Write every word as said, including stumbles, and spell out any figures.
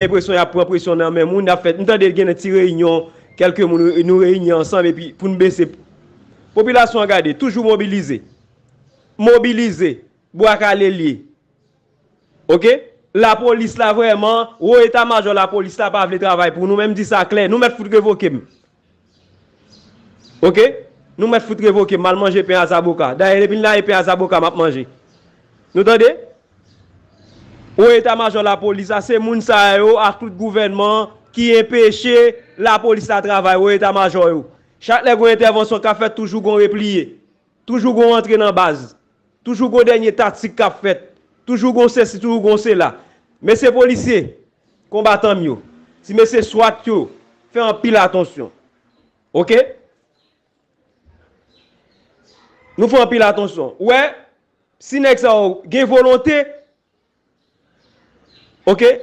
enpresyon y ap pran presyon nan men moun, y ap fè, m tande gen ti reyinyon, kèlke moun, nou reyini ansanm epi pou n bese. Popilasyon an gade, toujou mobilize. Mobilize. Bwa kale l ye. Oke? Lapolis la vrèman, wo eta majò lapolis la pa vle travay pou nou, men m di sa klè, nou mèt fout revoke m. Oke? Nou mèt fout revoke m, m al manje pen a zaboka. Dayè, depi l la e pen a zaboka m ap manje. Nou tande? Wo eta majò lapolis la, se moun sa yo ak tout gouvènman ki enpeche lapolis la travay, wo eta majò yo. Chak lè gon entèvansyon k ap fèt, toujou gon repliye. Toujou gon rantre nan baz. Toujou gon dènye taktik k ap fèt. Toujou gon sesi, toujou gon sela. Mesye polisye, konbatan m yo, ti mesye swat yo, fè anpil atansyon. Oke? Nou fè anpil atansyon. Ou wè, si nèg sa yo gen volonte, oke,